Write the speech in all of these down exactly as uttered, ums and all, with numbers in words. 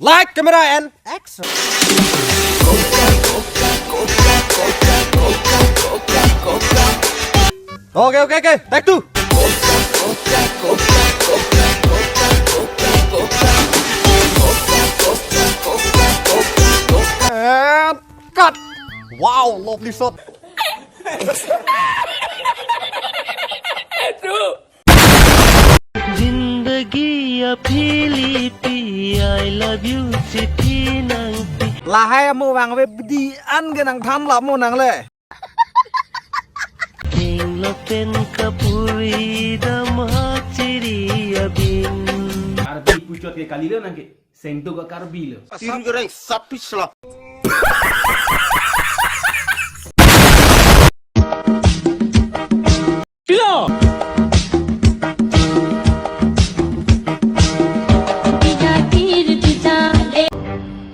Light, camera, and action. Okay, okay, okay. Take two. And cut. Wow, lovely shot. Zindagi aphilipi, I love you chithi nangpi. Lahai amo vangve bidi an ke nangthan lamo nangle. King lapen kapuri dam hachiri abin. Karbi puchot ke kalilo nangke. Sento ka Karbi lo. Tin goreng sapis lo. Pilo.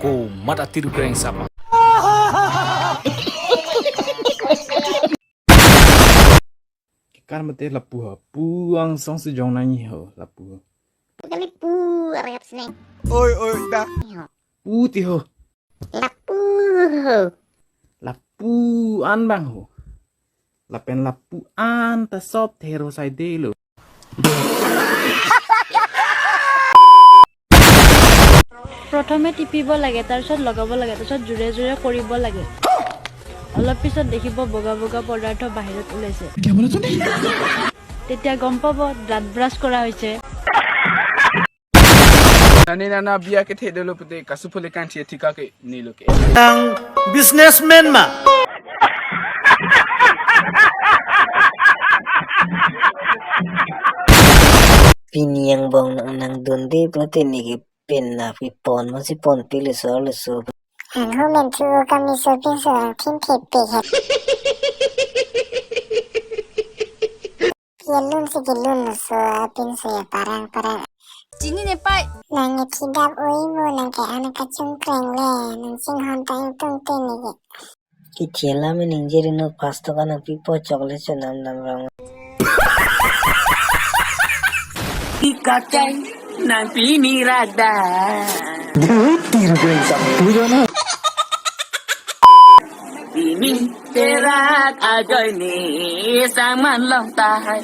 Ko mata tiru kereng sama. Kekan mate lapu ha. Pu angsong sejong nangji ho lapu. Pu kali pu arep sini. Oi, oi, dah. Pu ti ho. Lapu ho. Lapu an bang ho. Lapen lapu an ta sop thero sai de lo. প্ৰথমে টিপিব লাগে, তাৰপিছত লগাব লাগে, তাৰপিছত জোৰে জোৰে কৰিব লাগে। অলপ পিছত দেখিব বগা বগা পদাৰ্থ বাহিৰত ওলাইছে। তেতিয়া গম পাব দাঁত ব্ৰাছ কৰা হৈছে। Nani nana biya kethe dolo pute kasu phule kanthi thika ke nilo ke. Nang businessman ma? Pini angbong nang nangdunde pulote neke pen na pipon masi ponpe leso leso. Ang ho men thu kami so pinso ang thin thepe het. Kelun si kelun lo so apinso ya parang parang. Chini ne pai. Nang ya thidap oi mo nang ke anak kachung kreng le nang singhon ta ingtung te neke. Kithela me ningje rino pasto ka nang pipo chocolate cho nam nam rong. Ikateng nang pini rada. Duh, tiru goreng sapu yo na. Pini terak ajoine sangman long tahai.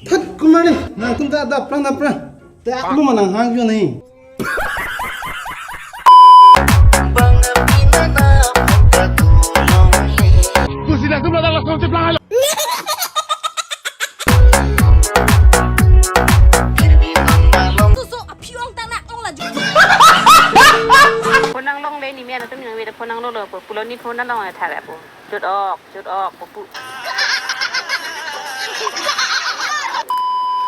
Thut kumani nangtum ta dapran dapran. Te aklu ma nanghang yo nahi. Pusi nangtum ladak langsung tip lang. Susu aphiong tang nak ong laju. Phone nanglongle ni men atum nang weda phone nanglonglo po. Pulo ni phone nanglong athak apo. Jut ok, jut ok, pupu.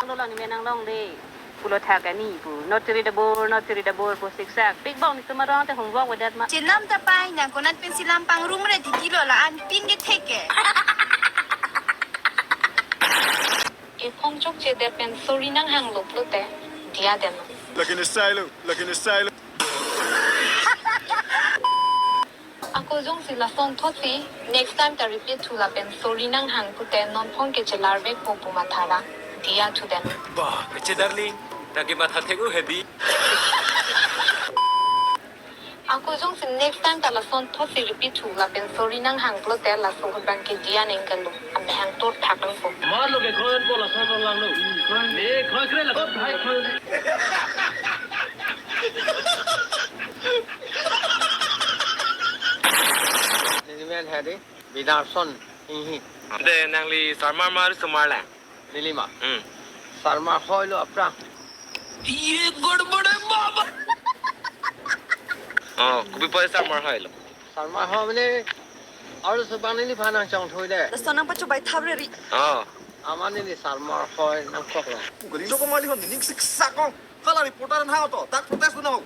Nanglong ni men nanglongle. Pulo thak ani pu. Not tiri dabor, not tiri dabor pu siksak. Pik bong ni tumarong te homework wedat ma. Chelam ta pai nang konat pensilam pang room re titi lo la an pin ke theke. Ephong chokche det pen sorry nanghanglo pulote diya det. Lakin style, lakin style. Ako jongsi lason thotsi next time ta repeat thu lapen sorry nanghang pute non phong ke chelar vekpo pu matha ra diya thu det. Bah, kece darling, lagi matha thek-o hedi. Ako jongsi next time ta lason thotsi repeat thu lapen sorry nanghang pulote laso ahut bang ke diya neng kalo. Amehang tur thak nangpo. Mar lo ke khon po lason rong lang lo. Ne khon kre lason hai khon. Nini men hedi Binarson Inghi. De nangli sarmar ma osomar lang? Neli ma. Hmm. Sarmar hoi lo aphrang. Ye gadbad hai baba. Oh, kopi poi sarmar hoi lo? Sarmar hoi mane, aru subang neli phan nangchong thoi de. Lason nangpachobai thap re ri. Oh. Amat neli sarmar hoi nangkok lo. Joko mali hon ning siksak kong. Hala reporter an hang to, dak protest na ho.